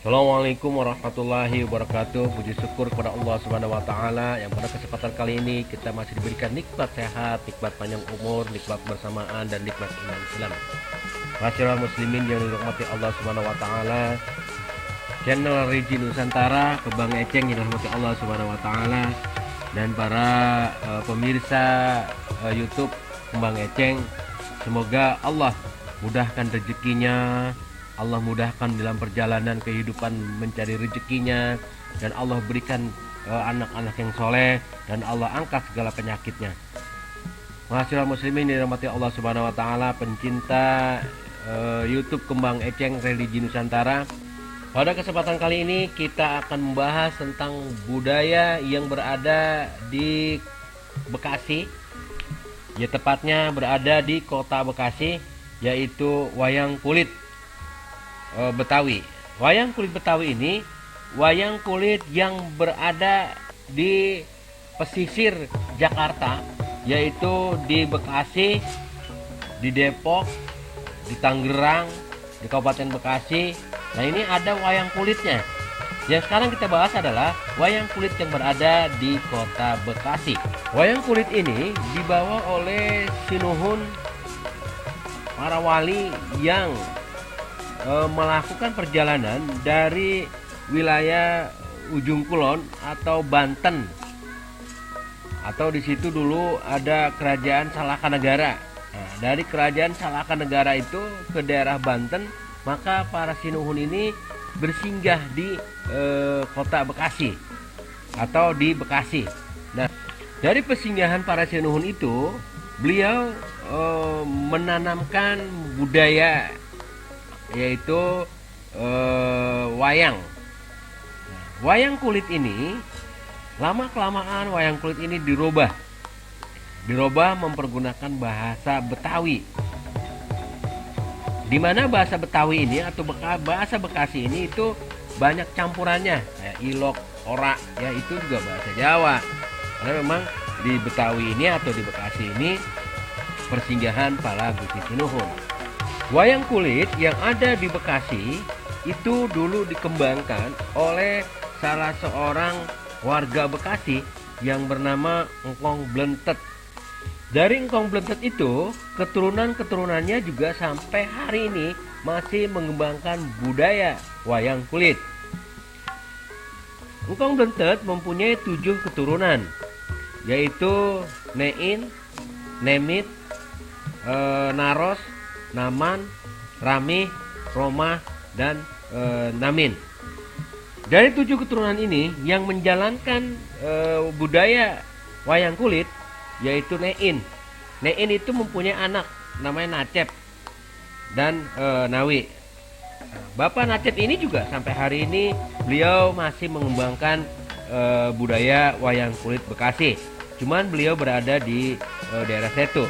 Assalamualaikum warahmatullahi wabarakatuh. Puji syukur kepada Allah Subhanahu wa taala yang pada kesempatan kali ini kita masih diberikan nikmat sehat, nikmat panjang umur, nikmat bersamaan dan nikmat iman Islam. Masyarakat muslimin yang dirahmati Allah Subhanahu wa taala, channel Regi Nusantara, Kembang Eceng yang dirahmati Allah Subhanahu wa taala, dan para pemirsa YouTube Kembang Eceng, semoga Allah mudahkan rezekinya, Allah mudahkan dalam perjalanan kehidupan mencari rezekinya, dan Allah berikan anak-anak yang soleh, dan Allah angkat segala penyakitnya. Masyarakat muslimin dirahmati Allah Subhanahu wa taala, pencinta YouTube Kembang Eceng Religi Nusantara. Pada kesempatan kali ini kita akan membahas tentang budaya yang berada di Bekasi. Ya, tepatnya berada di kota Bekasi, yaitu wayang kulit Betawi. Wayang kulit Betawi ini wayang kulit yang berada di pesisir Jakarta, yaitu di Bekasi, di Depok, di Tangerang, di Kabupaten Bekasi. Nah, ini ada wayang kulitnya. Yang sekarang kita bahas adalah wayang kulit yang berada di kota Bekasi. Wayang kulit ini dibawa oleh Sinuhun, para wali yang melakukan perjalanan dari wilayah ujung kulon atau Banten, atau di situ dulu ada kerajaan Salakanegara. Nah, dari kerajaan Salakanegara itu ke daerah Banten, maka para Sinuhun ini bersinggah di kota Bekasi atau di Bekasi. Nah, dari persinggahan para Sinuhun itu, beliau menanamkan budaya, yaitu wayang. Wayang kulit ini lama kelamaan wayang kulit ini dirubah mempergunakan bahasa Betawi, di mana bahasa Betawi ini atau bahasa Bekasi ini itu banyak campurannya, kayak ilok, ora, ya itu juga bahasa Jawa. Karena memang di Betawi ini atau di Bekasi ini persinggahan para Gusti Sinuhun. Wayang kulit yang ada di Bekasi itu dulu dikembangkan oleh salah seorang warga Bekasi yang bernama Engkong Blentet. Dari Engkong Blentet itu, keturunan-keturunannya juga sampai hari ini masih mengembangkan budaya wayang kulit. Engkong Blentet mempunyai 7 keturunan, yaitu Nein, Nemit, Naros, Naman, Ramih, Romah, dan Namin. Dari 7 keturunan ini yang menjalankan budaya wayang kulit yaitu Nein. Nein itu mempunyai anak namanya Nacep dan Nawi. Bapak Nacep ini juga sampai hari ini beliau masih mengembangkan budaya wayang kulit Bekasi. Cuman beliau berada di daerah Setu.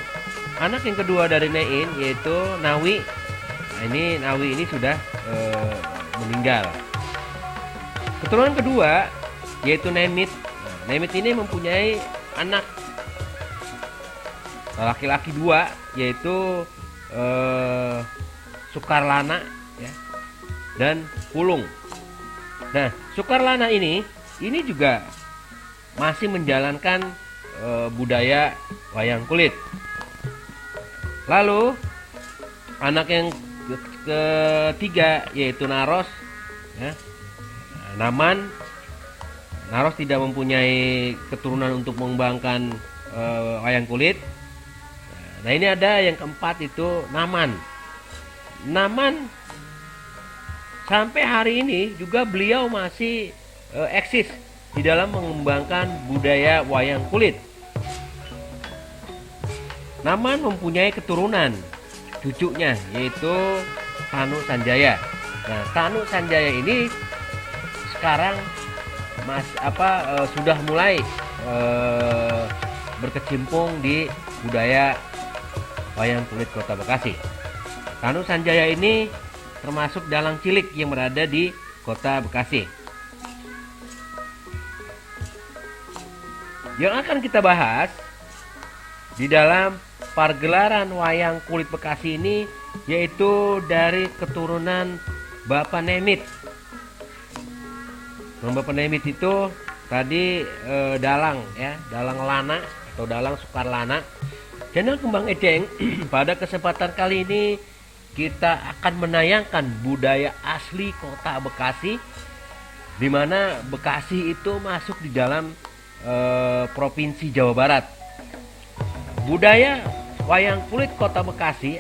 Anak yang kedua dari Nein yaitu Nawi. Nah, ini Nawi ini sudah meninggal. Keturunan kedua yaitu Nemit. Nah, Nemit ini mempunyai anak laki-laki 2 yaitu Sukarlana, ya, dan Pulung. Nah, Sukarlana ini juga masih menjalankan budaya wayang kulit. Lalu anak yang ketiga yaitu Naros, ya. Naman. Naros tidak mempunyai keturunan untuk mengembangkan wayang kulit. Nah, ini ada yang keempat itu Naman. Naman sampai hari ini juga beliau masih eksis di dalam mengembangkan budaya wayang kulit. Naman mempunyai keturunan cucunya yaitu Tanu Sanjaya. Nah, Tanu Sanjaya ini sekarang sudah mulai berkecimpung di budaya wayang kulit kota Bekasi. Tanu Sanjaya ini termasuk dalang cilik yang berada di kota Bekasi. Yang akan kita bahas di dalam pargelaran wayang kulit Bekasi ini yaitu dari keturunan Bapak Nemit. Lomba penemit itu tadi dalang ya, dalang lana atau dalang sukar lana. Channel Kembang Edeng pada kesempatan kali ini kita akan menayangkan budaya asli kota Bekasi, di mana Bekasi itu masuk di dalam provinsi Jawa Barat. Budaya wayang kulit kota Bekasi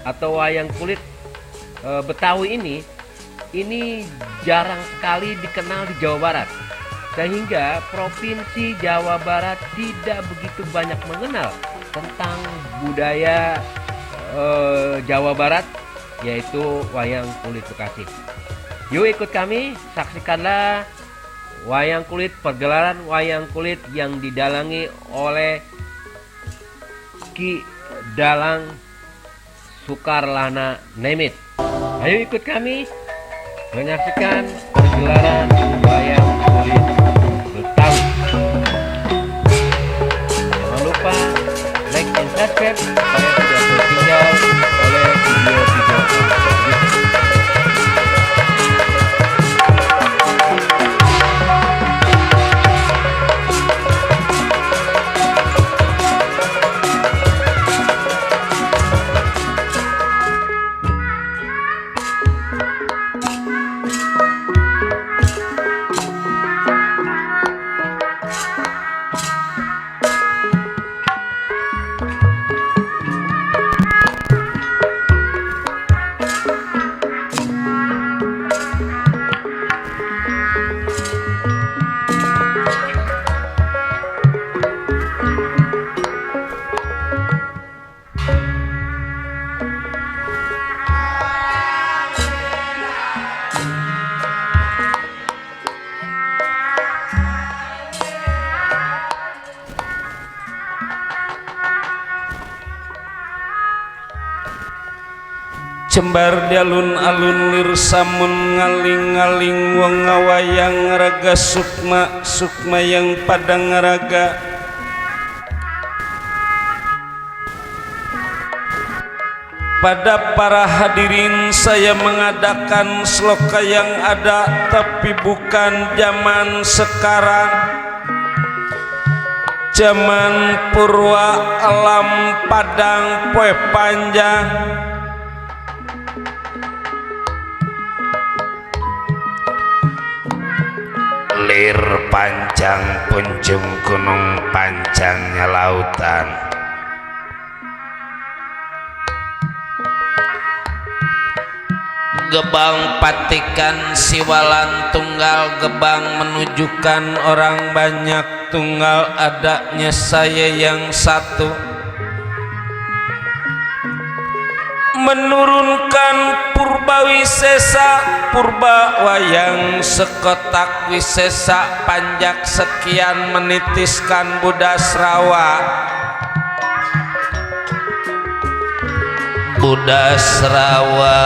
atau wayang kulit Betawi ini jarang sekali dikenal di Jawa Barat, sehingga provinsi Jawa Barat tidak begitu banyak mengenal tentang budaya Jawa Barat, yaitu wayang kulit Bekasi. Yuk ikut kami, saksikanlah wayang kulit, pergelaran wayang kulit yang didalangi oleh Ki Dalang Sukarlana Nemit. Ayo ikut kami menyaksikan pergelaran wayang kulit Betawi. Jangan lupa like and subscribe supaya tidak tertinggal oleh video-video selanjutnya. Cembar di alun-alun lir samun ngaling-ngaling wong ngawayang raga sukma yang pada ngaraga. Pada para hadirin saya mengadakan sloka yang ada tapi bukan zaman sekarang. Zaman purwa alam padang poe panjang. Lir panjang punjung gunung panjangnya lautan. Gebang patikan siwalan tunggal, gebang menunjukkan orang banyak, tunggal adanya saya yang satu. Menurunkan purba wisesa, purba wayang sekotak wisesa, panjak sekian menitiskan budas rawa. Budas rawa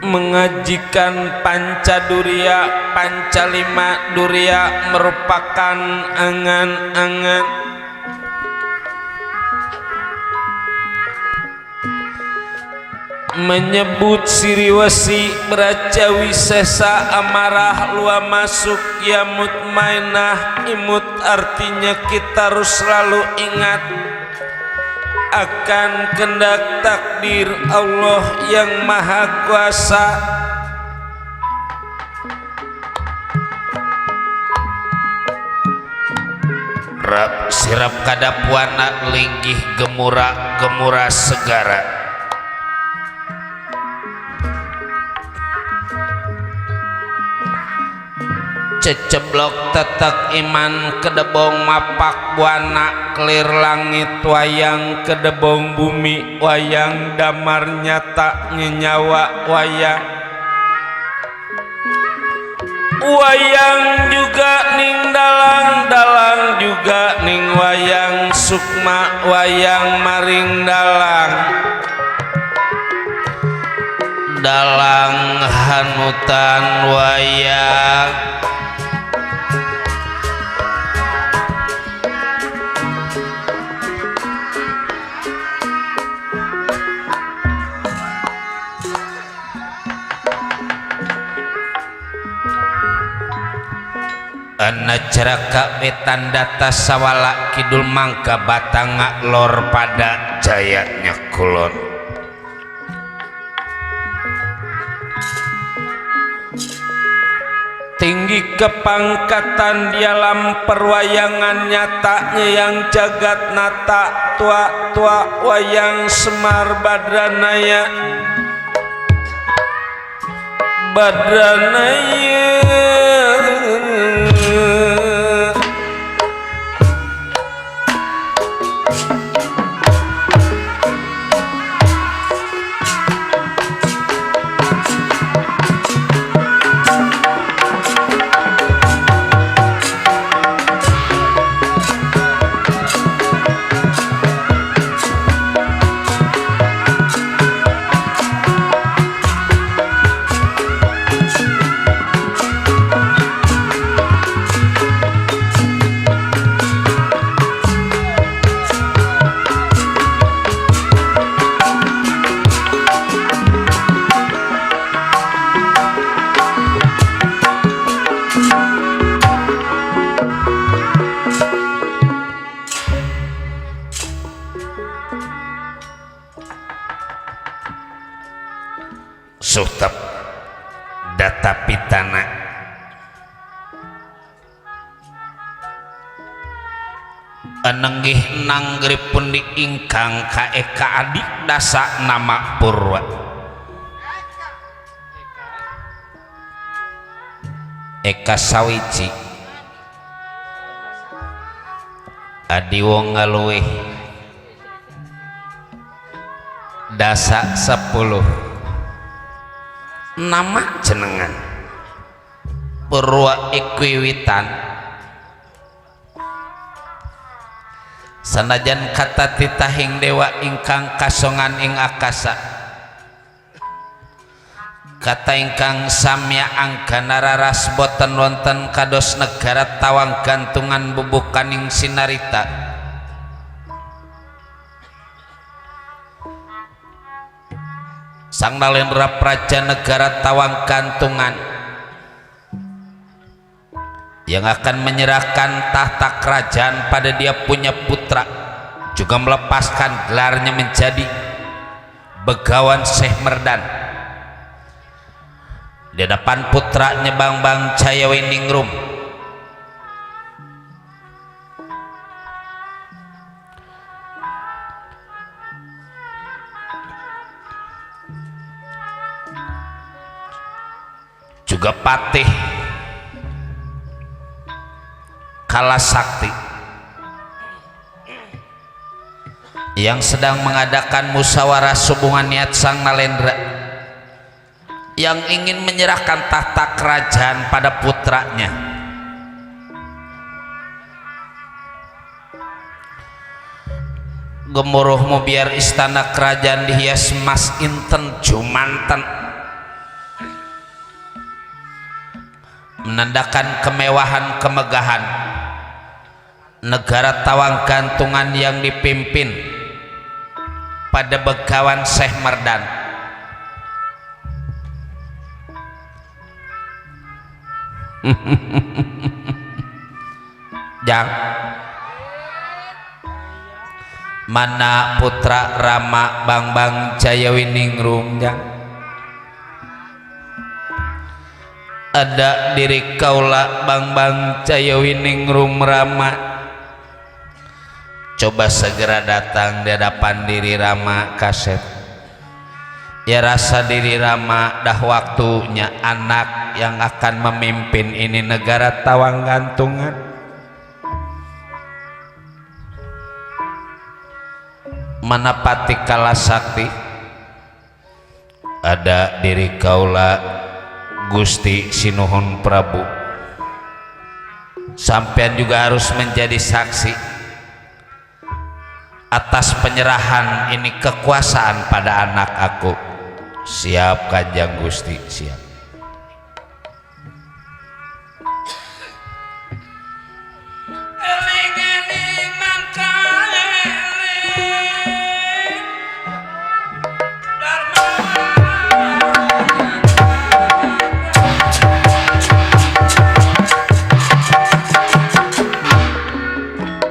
mengajikan Pancadurya, Pancalima Durya merupakan angan-angan. Menyebut siriwasi beraca wisesa amarah lua masuk ya mutmainah imut, artinya kita harus selalu ingat akan kehendak takdir Allah yang maha kuasa. Rap sirap kadapuana linggih gemura segara. Ceceblok tetek iman kedebong mapak buana, kelir langit wayang kedebong bumi, wayang damar nyata nyenyawa wayang. Wayang juga ning dalang juga ning wayang sukma, wayang maring dalang. dalang hanutan wayang Anaceraka wetan data sawala kidul mangka batanga lor pada jayanya kulon tinggi kepangkatan di alam perwayangan nyatanya yang jagat nata tua-tua wayang Semar Badranaya suhtep data pitana anenggih nanggripun di ingkang kaeka adik dasa nama Purwa Eka Sawiji adi wong ngaluih dasa 10 nama jenengan Purwa Ekwiwitan sanajan kata titahing dewa ingkang kasongan ing akasa kata ingkang samya angkana raras boten wonten kados negara tawang gantungan bubukaning sinarita Sang Nalendra Praja negara tawang gantungan yang akan menyerahkan tahta kerajaan pada dia punya putra juga melepaskan gelarnya menjadi Begawan Syekh Merdan di hadapan putranya Bambang Jayawiningrum juga Patih Kalasakti yang sedang mengadakan musyawarah hubungan niat Sang Nalendra yang ingin menyerahkan tahta kerajaan pada putranya. Gemuruhmu biar istana kerajaan dihias emas inten jumanten menandakan kemewahan kemegahan negara tawang gantungan yang dipimpin pada Begawan Syekh Merdan. Jang mana putra Rama Bambang Jayawiningrum jang ada diri kaula Bambang Jayawiningrum Rama coba segera datang di hadapan diri Rama kaset ya rasa diri Rama dah waktunya anak yang akan memimpin ini negara tawang gantungan mana Patih Kalasakti ada diri kaula Gusti Sinuhun Prabu sampean juga harus menjadi saksi atas penyerahan ini kekuasaan pada anak aku Siap Kanjeng Gusti, siap.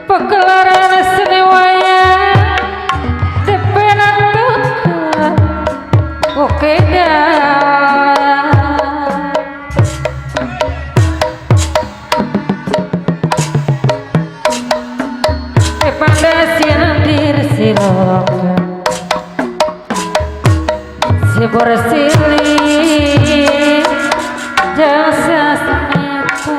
Pagelaran seni wayang tepenan tukar oke dah pandasian dir silokan si bersili jasa seneta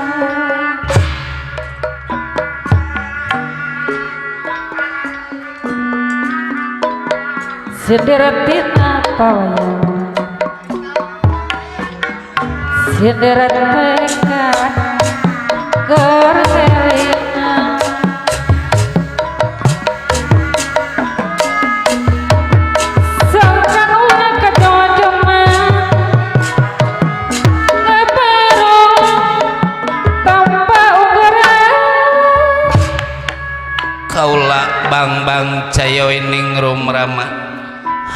Sederetina pawayang Sederet pekat Kerselina Sangkan una kecocoman Ngeperong tanpa ugeran Kaula bang cayoining rumrama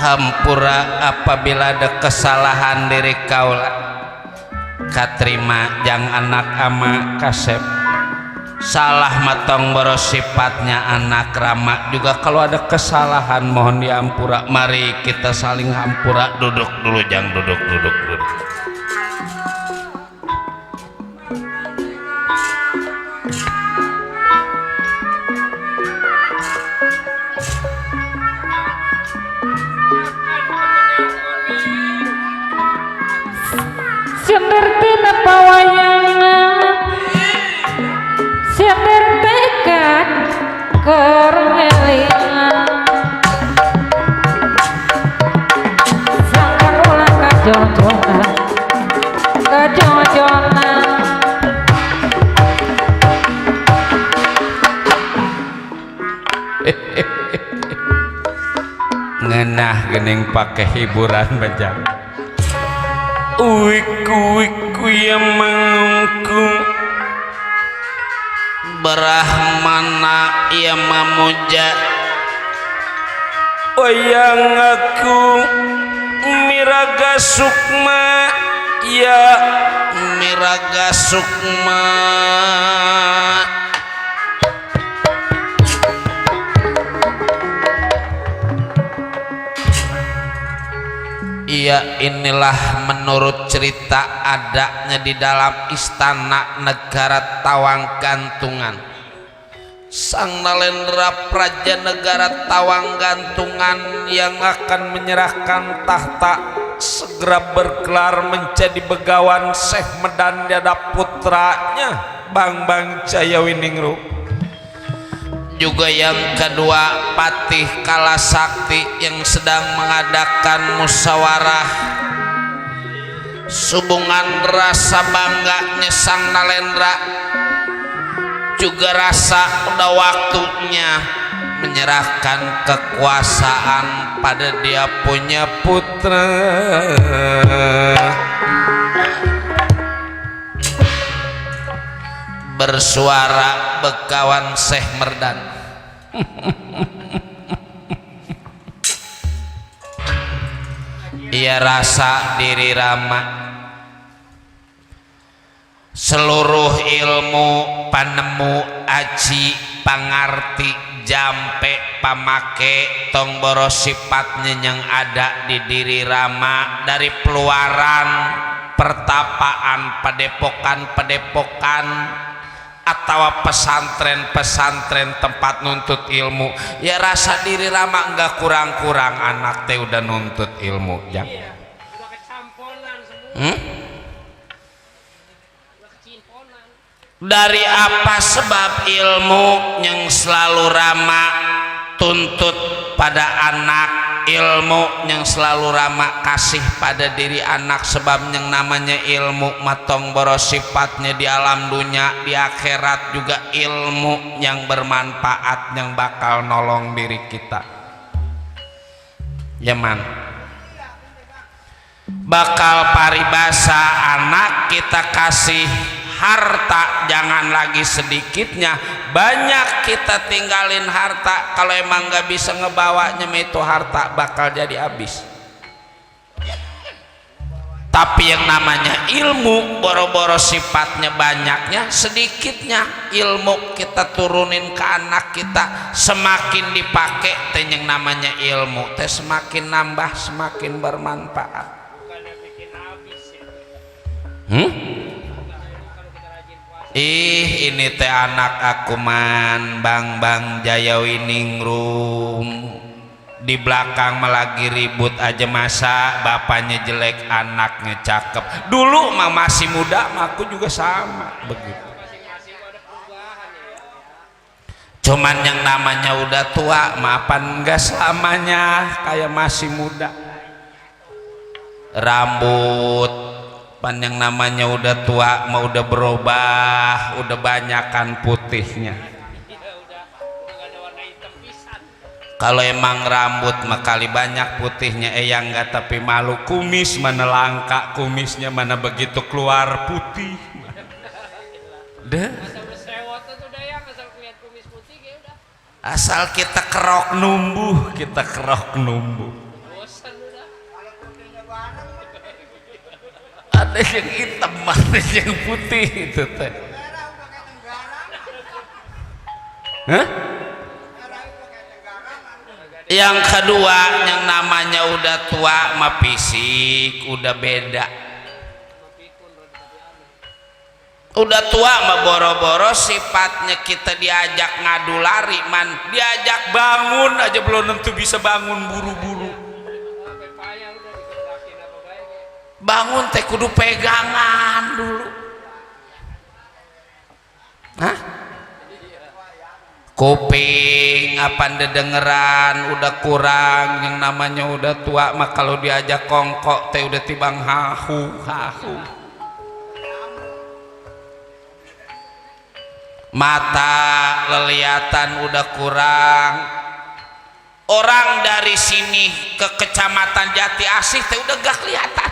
hampura apabila ada kesalahan diri kaula katrima jang anak ama kasep salah matong boros sifatnya anak rama juga kalau ada kesalahan mohon diampura. Mari kita saling hampura. Duduk dulu jang, duduk. Sederetina pawayang Sederet pekat Kerselina Sangkan ulang kejojonan ngenah gening pakai hiburan bajang uiku yang mangku Brahmana yang memuja wayang aku miraga sukma ya miraga sukma iya inilah menurut cerita adanya di dalam istana negara Tawang Gantungan. Sang Nalendra Praja negara Tawang Gantungan yang akan menyerahkan tahta segera bergelar menjadi begawan Syekh Medan Dada putranya Bang Jayawiningrum. Juga yang kedua Patih Kalasakti yang sedang mengadakan musyawarah hubungan rasa bangganya Sang Nalendra juga rasa udah waktunya menyerahkan kekuasaan pada dia punya putra. Bersuara begawan Syekh Merdan. Ia rasa diri Rama seluruh ilmu panemu aji pangarti jampe pamake tong boros sifatnya yang ada di diri Rama dari peluaran pertapaan padepokan atau pesantren tempat nuntut ilmu. Ya rasa diri Rama enggak kurang-kurang anak teh udah nuntut ilmu ya. Dari apa sebab ilmu yang selalu Rama tuntut pada anak, ilmu yang selalu Rama kasih pada diri anak, sebab yang namanya ilmu matong boros sifatnya di alam dunia, di akhirat juga ilmu yang bermanfaat yang bakal nolong diri kita. Ya man. bakal paribasa anak kita kasih harta, jangan lagi sedikitnya, banyak kita tinggalin harta. Kalau emang gak bisa ngebawanya itu harta bakal jadi habis. Tapi yang namanya ilmu, boro-boro sifatnya banyaknya, sedikitnya ilmu kita turunin ke anak kita, semakin dipakai teh yang namanya ilmu teh semakin nambah, semakin bermanfaat. Ini teh anak aku man bang Jayawiningrum di belakang lagi ribut aja, masa bapaknya jelek anaknya cakep. Dulu mah masih muda mah aku juga sama begitu. Cuman yang namanya udah tua mapan enggak selamanya kayak masih muda. Rambut pan yang namanya udah tua mah udah berubah, udah banyakan putihnya. Kalau emang rambut mah kali banyak putihnya yang enggak, tapi malu kumis mana langka, kumisnya mana begitu keluar putih. Deh. Asal kita kerok numbuh, kita kerok numbuh. Ada yang hitam, ada yang putih itu teh. Hah? Yang kedua yang namanya udah tua mah fisik udah beda. Udah tua mah boro-boro sifatnya kita diajak ngadu lari man, diajak bangun aja belum tentu bisa bangun buru-buru. Bangun teh kudu pegangan dulu. Hah? Kuping apa dengeran udah kurang, yang namanya udah tua mah kalau diajak kongkok teh udah tibang hahu. Mata lelihatan udah kurang. Orang dari sini ke kecamatan Jati Asih teh udah gak kelihatan.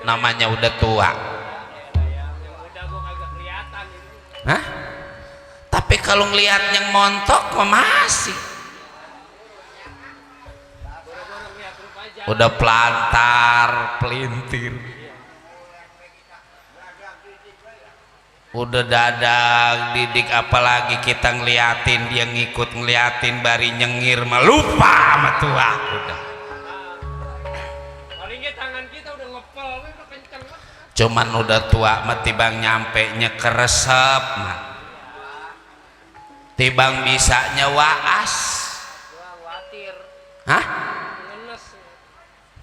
Namanya udah tua. Hah? Tapi kalau ngelihat yang montok mah masih udah pelantar, pelintir, udah dadag, didik, apalagi kita ngeliatin dia ngikut ngeliatin bari nyengir mah lupa sama tua udah. Cuman udah tua mah tibang nyampe nya keresep mah. Tibang bisanya waas. Hah?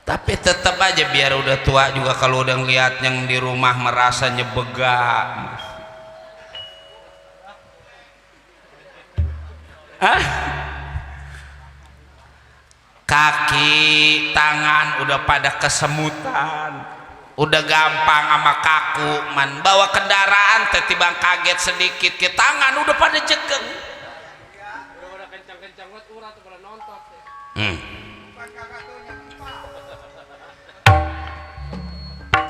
Tapi tetap aja biar udah tua juga kalau udah ngeliat yang di rumah merasanya bega. Hah? Kaki, tangan udah pada kesemutan. Udah gampang sama kaku man, bawa kendaraan teh tibang kaget sedikit ke tangan udah pada jegeng.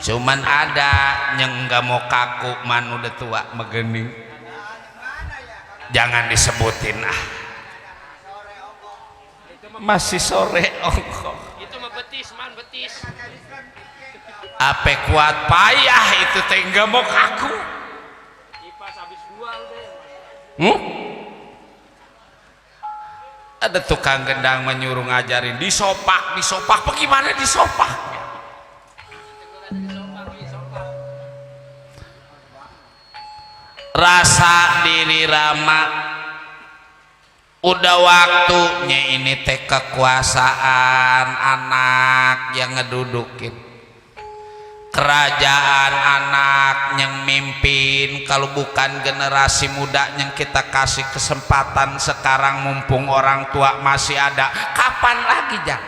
Cuman ada yang nggak mau kaku man udah tua megening. Jangan disebutin ah. Masih sore ongkong. Itu mah betis man, betis. Ape kuat payah itu teh nggak mau kaku. Kipas habis dua udah. Ada tukang gendang menyuruh ngajarin disopak, bagaimana disopak? Rasa diri Rama, udah waktunya ini teh kekuasaan anak yang ngedudukin. Kerajaan anak yang mimpin, kalau bukan generasi muda yang kita kasih kesempatan sekarang mumpung orang tua masih ada, kapan lagi Jang?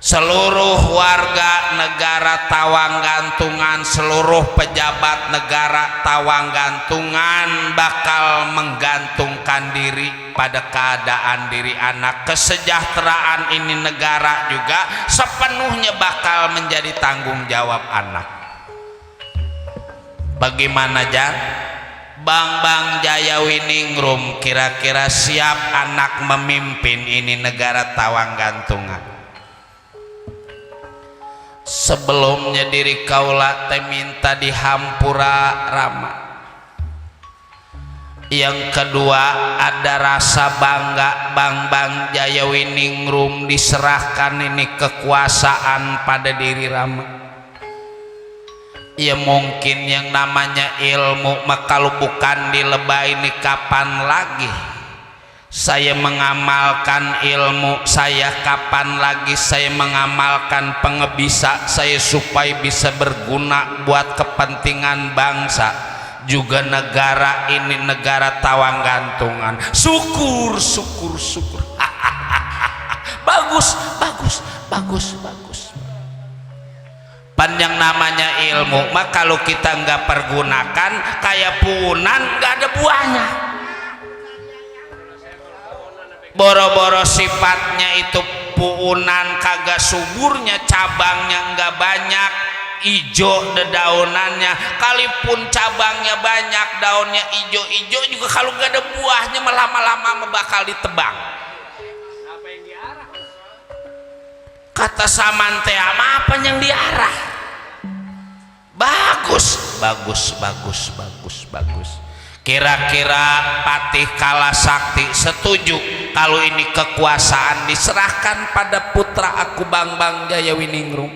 seluruh warga negara Tawanggantungan, seluruh pejabat negara Tawanggantungan bakal menggantungkan diri pada keadaan diri anak. Kesejahteraan ini negara juga sepenuhnya bakal menjadi tanggung jawab anak. Bagaimana Jan? Bang Jayawiningrum kira-kira siap anak memimpin ini negara Tawanggantungan? Sebelumnya diri kaula teh minta dihampura Rama. Yang kedua ada rasa bangga Bang Jayawiningrum diserahkan ini kekuasaan pada diri Rama. Ya mungkin yang namanya ilmu maka kalau bukan dilebay ini kapan lagi saya mengamalkan ilmu saya, kapan lagi saya mengamalkan pengebisa saya supaya bisa berguna buat kepentingan bangsa juga negara ini negara Tawanggantungan. Syukur bagus panjang namanya ilmu maka kalau kita nggak pergunakan kayak punan nggak ada buahnya. Boro-boro sifatnya itu puunan kagak suburnya, cabangnya enggak banyak, ijo dedaunannya, kalipun cabangnya banyak, daunnya ijo-ijo juga kalau enggak ada buahnya lama-lama bakal ditebang. Kata samante apa yang diarah? Bagus. Kira-kira Patih Kalasakti setuju kalau ini kekuasaan diserahkan pada putra aku Bang Jayawiningrum?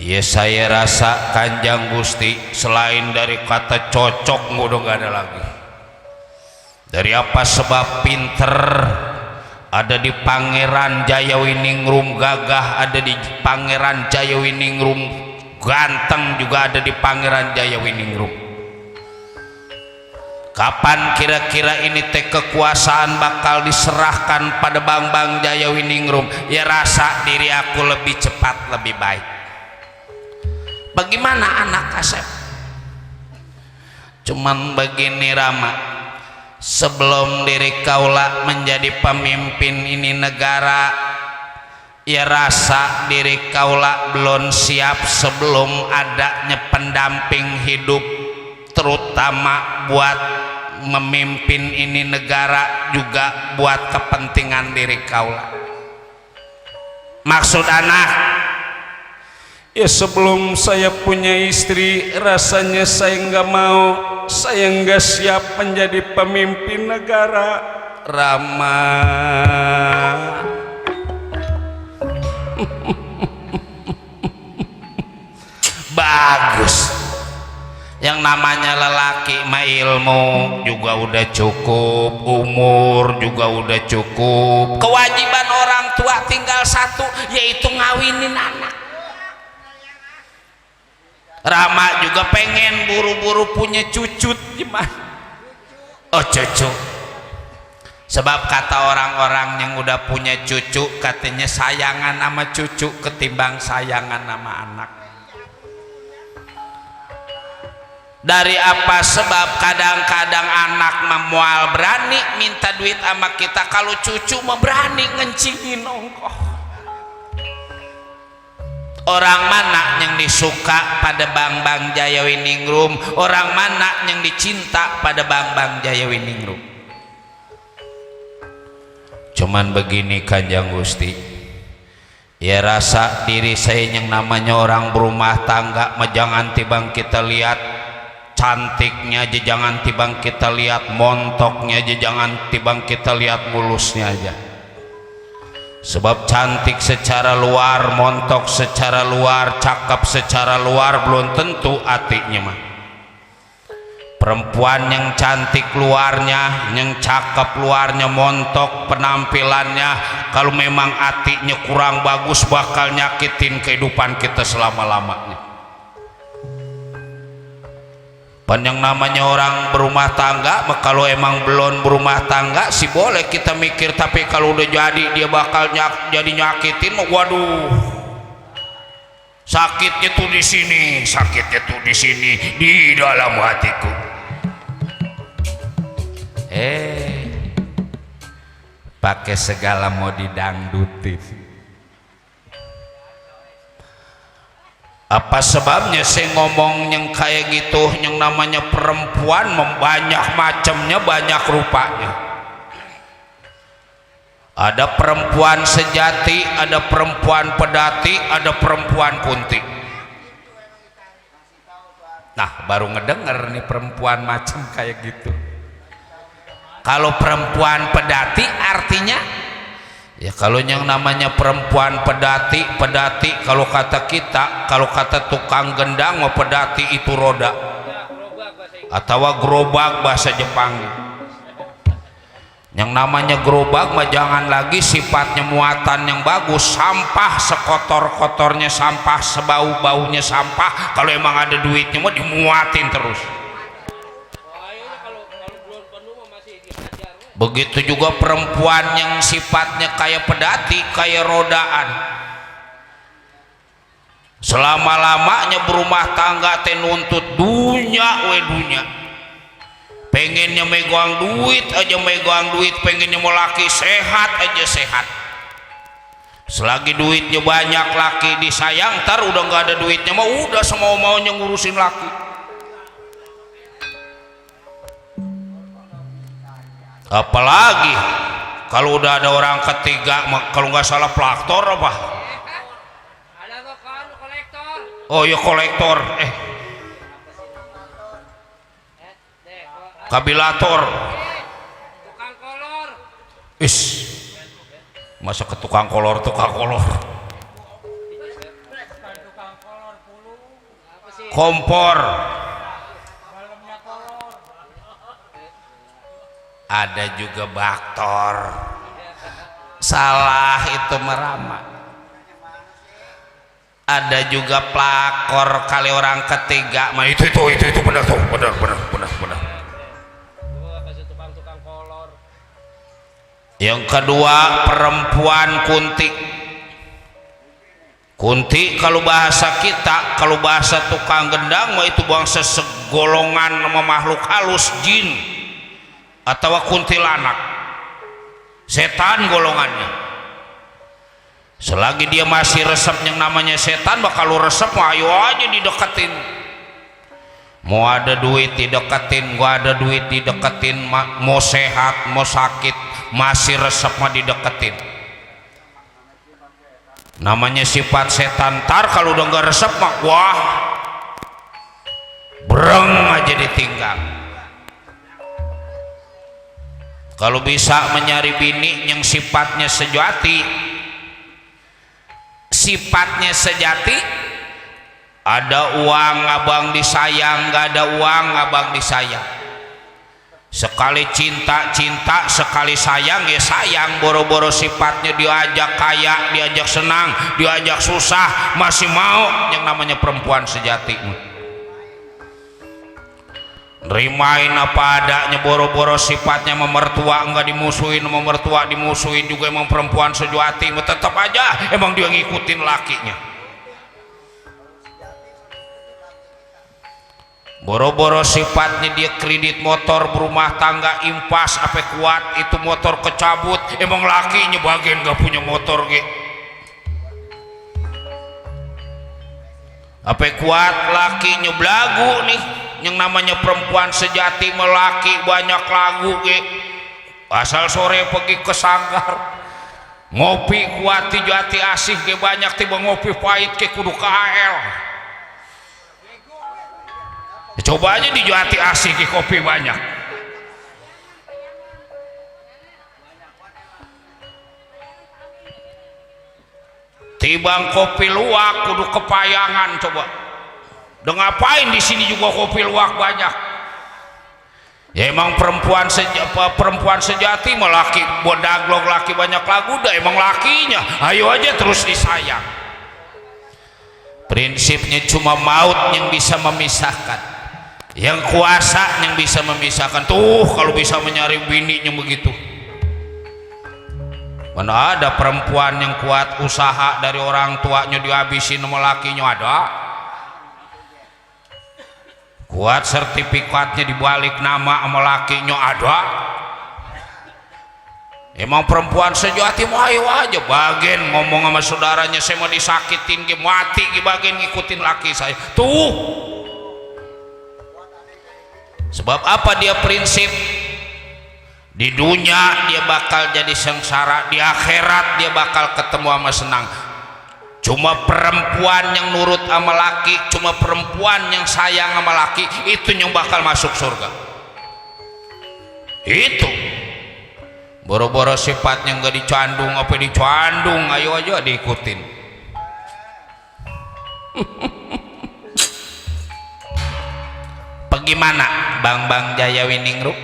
Ya saya rasa Kanjang Gusti selain dari kata cocok udah gak ada lagi. Dari apa sebab pinter ada di Pangeran Jayawiningrum, gagah ada di Pangeran Jayawiningrum, ganteng juga ada di Pangeran Jayawiningrum. Kapan kira-kira ini teh kekuasaan bakal diserahkan pada Bang Jayawiningrum? Ya rasa diri aku lebih cepat lebih baik. Bagaimana anak Kasep? Cuman begini Rama, sebelum diri kaula menjadi pemimpin ini negara, ya rasa diri kaula belum siap sebelum adanya pendamping hidup terutama buat memimpin ini negara juga buat kepentingan diri kaula. Maksud anak ya sebelum saya punya istri rasanya saya nggak mau, saya nggak siap menjadi pemimpin negara Rama. Bagus. Yang namanya lelaki mah ilmu juga udah cukup, umur juga udah cukup, kewajiban orang tua tinggal satu yaitu ngawinin anak. Rama juga pengen buru-buru punya cucut gimana? Oh cucu. Sebab kata orang-orang yang udah punya cucu katanya sayangan sama cucu ketimbang sayangan sama anak. Dari apa sebab kadang-kadang anak memual berani minta duit sama kita, kalau cucu mau berani ngencingin ongkoh. Orang mana yang disuka pada Bang Jayawiningrum, orang mana yang dicinta pada Bang Jayawiningrum. Cuman begini Kanjang Gusti, ya rasa diri saya yang namanya orang berumah tangga mah jangan tibang kita lihat cantiknya aja, jangan tibang kita lihat montoknya aja, jangan tibang kita lihat mulusnya aja. Sebab cantik secara luar, montok secara luar, cakep secara luar belum tentu hatinya mah. Perempuan yang cantik luarnya, yang cakep luarnya, montok penampilannya, kalau memang hatinya kurang bagus bakal nyakitin kehidupan kita selama-lamanya. Pan yang namanya orang berumah tangga, kalau emang belum berumah tangga sih boleh kita mikir, tapi kalau udah jadi dia bakal jadi nyakitin, waduh, sakitnya tuh di sini, sakitnya tuh di sini, di dalam hatiku. Pakai segala mau didangdutin. Apa sebabnya saya ngomong yang kayak gitu? Yang namanya perempuan banyak macamnya, banyak rupanya. Ada perempuan sejati, ada perempuan pedati, ada perempuan kunti. Nah, baru ngedenger nih perempuan macam kayak gitu. Kalau perempuan pedati artinya ya, kalau yang namanya perempuan pedati kalau kata kita, kalau kata tukang gendang mau pedati itu roda atau gerobak bahasa Jepang. Yang namanya gerobak mah jangan lagi sifatnya muatan yang bagus, sampah sekotor-kotornya sampah, sebau-baunya sampah, kalau emang ada duitnya mah dimuatin terus. Begitu juga perempuan yang sifatnya kayak pedati, kayak rodaan. Selama-lamanya berumah tangga teh nuntut dunya we dunya. Pengennya megang duit aja megang duit, pengennya mau laki sehat aja sehat. Selagi duitnya banyak laki disayang, ntar udah nggak ada duitnya mah udah semau-maunya ngurusin laki. Apalagi kalau udah ada orang ketiga, kalau nggak salah pelaktor apa? Oh ya kolektor, kabilator. Masa ke tukang kolor, kompor. Ada juga baktor, salah itu meramak. Ada juga pelakor kali orang ketiga, mah itu benar tuh, benar. Yang kedua perempuan kunti. Kunti kalau bahasa kita, kalau bahasa tukang gendang mah itu bangsa segolongan nama makhluk halus, jin atau kuntilanak, setan golongannya. Selagi dia masih resep yang namanya setan, bakal lu resep mah ayo aja dideketin. Mau ada duit dideketin, gua ada duit dideketin, mau sehat mau sakit masih resep mah dideketin. Namanya sifat setan. Tar kalau udah nggak resep mah wah bereng aja ditinggal. Kalau bisa mencari bini yang sifatnya sejati, ada uang abang disayang, nggak ada uang abang disayang. Sekali cinta, sekali sayang ya sayang. Boro-boro sifatnya diajak kaya, diajak senang, diajak susah masih mau. Yang namanya perempuan sejati rimain apa adanya. Boro-boro sifatnya memertua enggak dimusuhin, memertua dimusuhin juga. Emang perempuan sejati tetap aja emang dia ngikutin lakinya. Boro-boro sifatnya dia kredit motor berumah tangga impas apa kuat itu motor kecabut, emang lakinya bagian gak punya motor ge. Apa kuat lakinya belagu nih. Yang namanya perempuan sejati melaki banyak lagu ge. Asal sore pergi ke sanggar ngopi kuat di jati asih ge banyak, tiba ngopi pahit ke kudu KL. Coba aja di jati asih ke kopi banyak. Tibang kopi luwak kudu kepayangan coba. Udah ngapain di sini juga kopi luwak banyak. Ya emang perempuan sejati mah laki bodaglog laki banyak lagu dah emang lakinya. Ayo aja terus disayang. Prinsipnya cuma maut yang bisa memisahkan. yang kuasa yang bisa memisahkan tuh kalau bisa mencari bininya begitu. Mana ada perempuan yang kuat usaha dari orang tuanya dihabisin sama lakinya, ada kuat sertifikatnya dibalik nama sama lakinya, ada. Emang perempuan sejati mah ayo aja bagian ngomong sama saudaranya saya mau disakitin ge mati ge bagian ngikutin laki saya tuh. Sebab apa dia prinsip di dunia dia bakal jadi sengsara, di akhirat dia bakal ketemu sama senang. Cuma perempuan yang nurut sama laki, cuma perempuan yang sayang sama laki itu yang bakal masuk surga. Itu boro-boro sifatnya nggak dicandung apa dicandung, ayo aja diikutin. Bagaimana Bang Jaya Winingrup?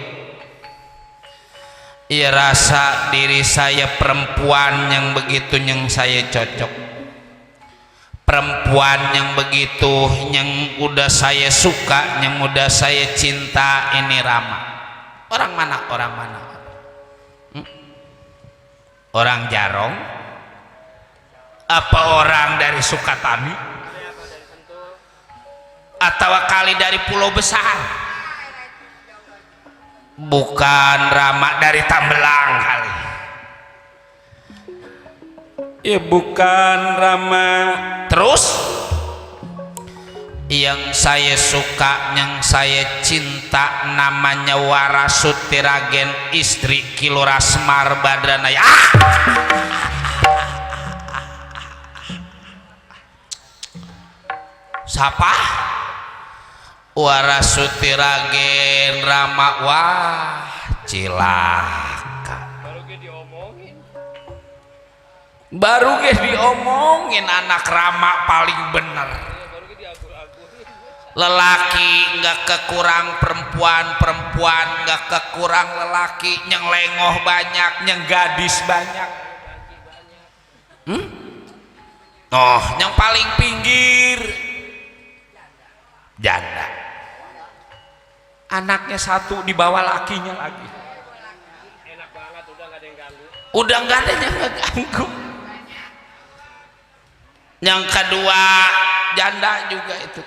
Iya rasa diri saya perempuan yang begitu yang saya cocok, perempuan yang begitu yang udah saya suka, yang udah saya cinta ini Rama. Orang mana? Orang Jarong? Apa orang dari Sukatani? Atau kali dari Pulau Besar? Bukan Rama dari Tambelang kali. Ya bukan Rama. Terus yang saya suka, yang saya cinta namanya Warasuti Ragen, istri Kilora Semar Badranaya. Siapa? Warasuti Ragen Rama. Wah cilaka, baru ge diomongin anak Rama paling bener. Lelaki nggak kekurang perempuan, perempuan nggak kekurang lelaki, yang lengoh banyak, yang gadis banyak. Oh yang paling pinggir janda, anaknya satu di bawah lakinya lagi. Enak banget, udah nggak ada yang ganggu. Udah nggak ada yang ngeganggu. Yang kedua janda juga itu.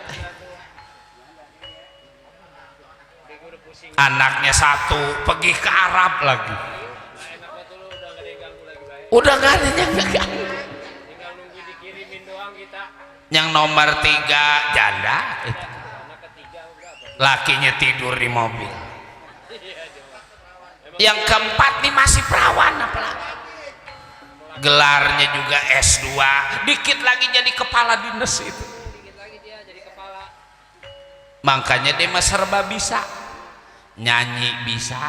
Anaknya satu pergi ke Arab lagi. Udah nggak ada yang ngeganggu. Tinggal nunggu dikirimin doang kita. Yang nomor 3 janda itu. Lakinya tidur di mobil. Yang keempat nih masih perawan apalagi. Gelarnya juga S2, dikit lagi jadi kepala dinas itu. Makanya dia mah serba bisa. Nyanyi bisa,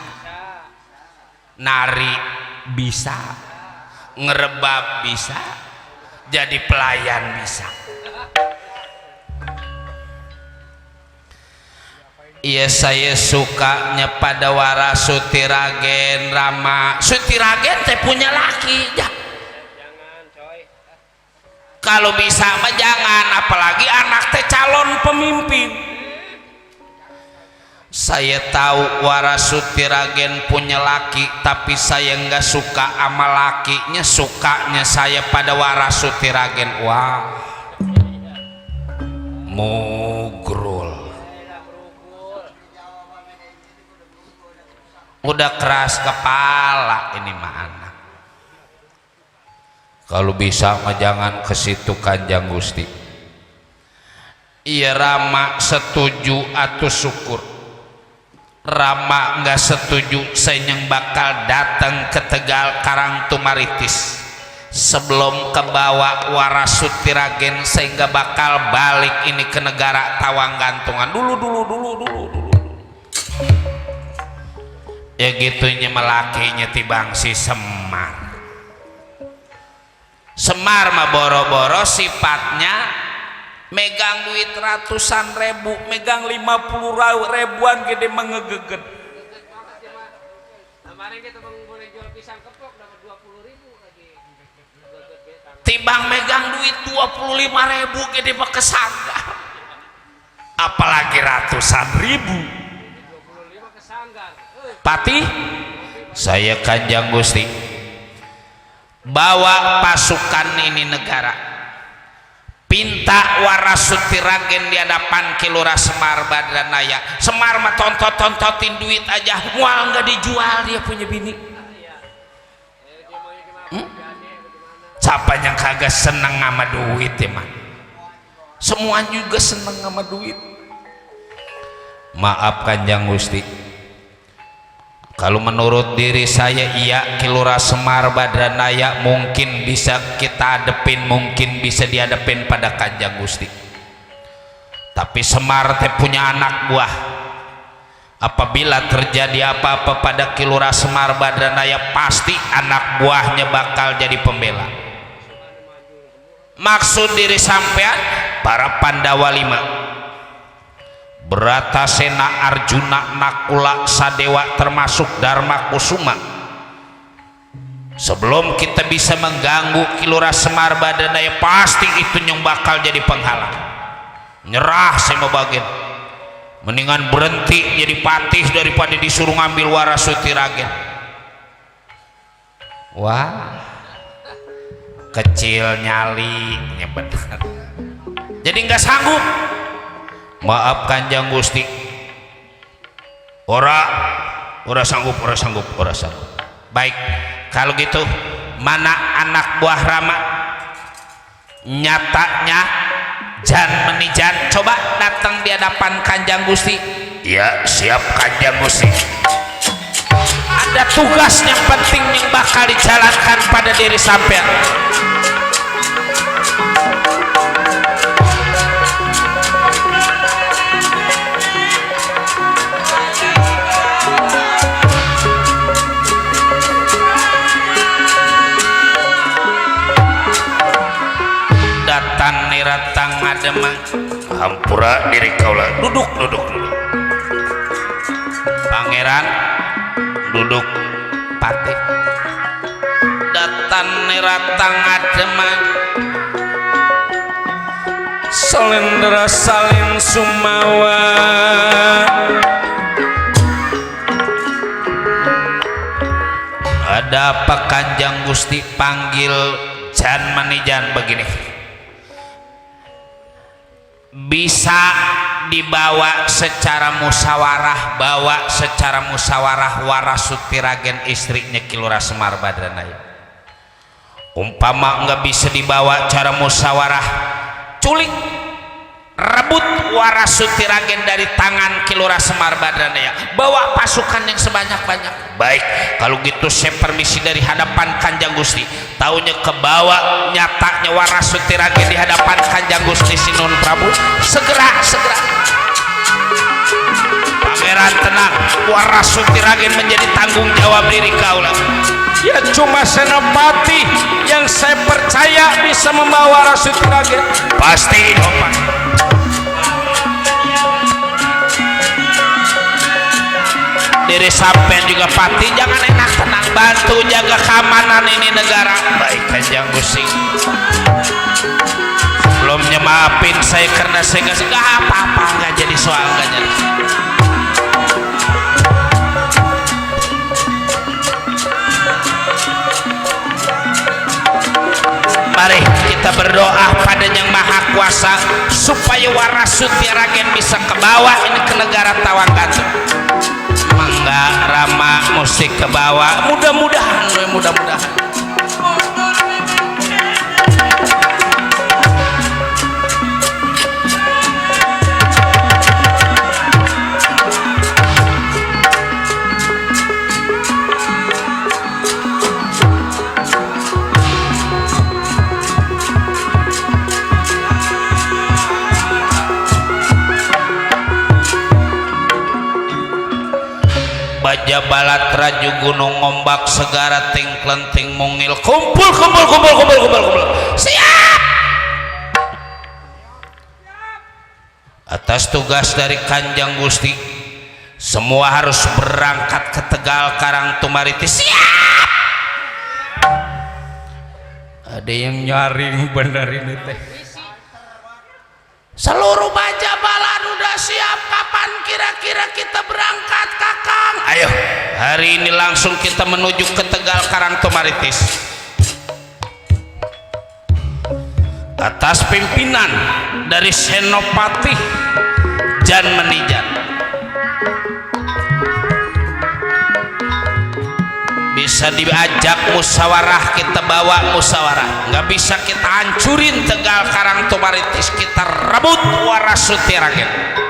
nari bisa, ngerebab bisa, jadi pelayan bisa. Iya saya sukanya pada Warasuti Ragen Rama. Suti Ragen teh punya laki ya. Kalau bisa mah jangan, apalagi anak teh calon pemimpin. Saya tahu Warasuti Ragen punya laki, tapi saya nggak suka sama lakinya, sukanya saya pada Warasuti Ragen. Wah, mugrul. Udah keras kepala ini mah anak. Kalau bisa mah jangan ke situ Kanjeng Gusti. Iya Rama setuju atau syukur. Rama nggak setuju, saya yang bakal datang ke Tegal Karangtumaritis sebelum kebawa Warasuti Ragen, sehingga bakal balik ini ke negara Tawang Gantungan dulu. Ya gitunya melakinya tibang si Semar. Semar mah boro-boro sifatnya megang duit ratusan ribu, megang 50 ribuan gede mengegeget. Kemarin kita boleh jual pisang keplok dapat 20.000 lagi. Timbang megang duit 25.000 gede mah kesanggar. Apalagi ratusan ribu. Patih saya Kanjeng Gusti bawa pasukan ini negara, pinta Warasuti Ragen di hadapan Kilura Semar Badranaya. Semar mah tontotin duit aja, mual nggak dijual dia punya bini. Siapa yang kagak seneng sama duit ya mah? Semua juga seneng sama duit. Maaf Kanjeng Gusti, kalau menurut diri saya iya Kilura Semar Badranaya mungkin bisa kita hadepin, mungkin bisa dihadapin pada Kanjeng Gusti. Tapi Semar teh punya anak buah. Apabila terjadi apa-apa pada Kilura Semar Badranaya, pasti anak buahnya bakal jadi pembela. Maksud diri sampean para Pandawa 5, Bratasena, Arjuna, Nakula, Sadewa termasuk Dharma Kusuma. Sebelum kita bisa mengganggu Kilura Semar Badranaya, pasti itu yang bakal jadi penghalang. Nyerah saya mau bagian, mendingan berhenti jadi patih daripada disuruh ngambil Warasuti Ragen. Wah, kecil nyalinya benar. Jadi nggak sanggup. Maaf Kanjeng Gusti, ora sanggup. Baik, kalau gitu mana anak buah Rama? Nyatanya Jan Menijan, coba datang di hadapan Kanjeng Gusti. Ya siap Kanjeng Gusti. Ada tugas yang penting yang bakal dijalankan pada diri sampean. Datan niratang ngademang hampura diri kaula. Duduk Pangeran, duduk patih. Datan niratang ngademang salendra salin sumawa. Ada apa Kanjeng Gusti panggil Jan Manijan begini? Bisa dibawa secara musyawarah, Warasuti Ragen istrinya Kilura Semar Badranaya. Umpama nggak bisa dibawa cara musyawarah, culik rebut Warasuti Ragen dari tangan Kilura Semar Badranaya, bawa pasukan yang sebanyak-banyak. Baik, kalau gitu saya permisi dari hadapan Kanjeng Gusti. Taunya kebawa nyatanya Warasuti Ragen di hadapan Kanjeng Gusti Sinun Prabu. Segera Pangeran tenang, Warasuti Ragen menjadi tanggung jawab diri kaula. Ya cuma Senopati yang saya percaya bisa membawa Warasuti Ragen. Pasti Pak. Diri sampean juga Pati jangan enak tenang, bantu jaga keamanan ini negara. Baik Kanjeng Gusti. Sebelumnya maafin saya karena saya nggak apa-apa, nggak jadi soal, nggak jadi. Mari kita berdoa pada Yang Maha Kuasa supaya Warasuti Ragen bisa ke bawah ini ke negara Tawangkatu. Mangga Rama musik ke bawah, mudah-mudahan. Baja balat raju gunung ngombak segara ting klenting mungil kumpul. Siap. Atas tugas dari Kanjeng Gusti, semua harus berangkat ke Tegal Karangtumariti. Siap. Ada yang nyaring bener ini teh. Seluruh baja balat udah siap. kapan kira-kira kita berangkat Kakang? Ayo, hari ini langsung kita menuju ke Tegal Karangtumaritis atas pimpinan dari Senopati Jan Menijan. Bisa diajak musyawarah, kita bawa musyawarah. Nggak bisa kita hancurin Tegal Karangtumaritis, kita rebut Warasuti Rakyat.